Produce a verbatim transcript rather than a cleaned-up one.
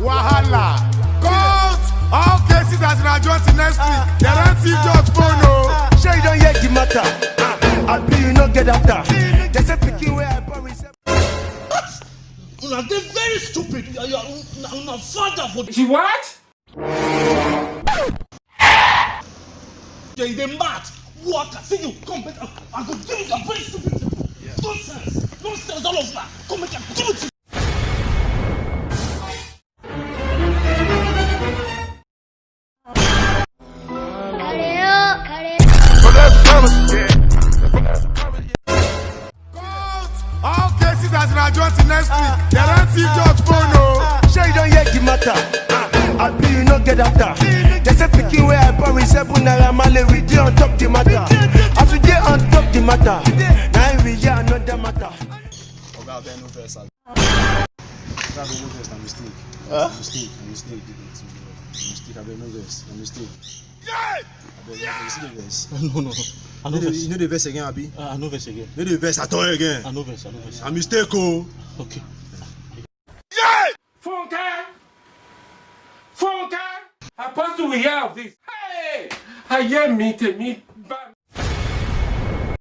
Wahala. Court. All cases as na just next week. They don't see judge phone o. Shey you don hear the matter? Abi you no get data? They say pikin wey I born is Una dey very stupid. You are, you are una, una father for She what? They dey mad. Work, I see you come, but I, I go give you the very stupid thing. Nonsense. Nonsense, all of una. Come make I give it to you. All cases as na just next week. They don't see judge phone o. Shey you don hear the matter? Abi you no get data? They say pikin wey I born with seven naira male, we dey on top the matter. As we dey on top the matter, na im we hear another matter. Oga, abeg no vex. Oga, abeg no vex, na mistake. Huh? Na mistake, na mistake. Na mistake, abeg no vex, na mistake. Abeg, you still dey vex? No, no, no. I no You no dey, vex. You no dey vex again, abi? Ah, I no vex again. No dey vex at all again. I no vex, I no vex. Na mistake o. Okay. Funke! Funke! Apostle will hear of this. Hey! Ayé mi, tèmi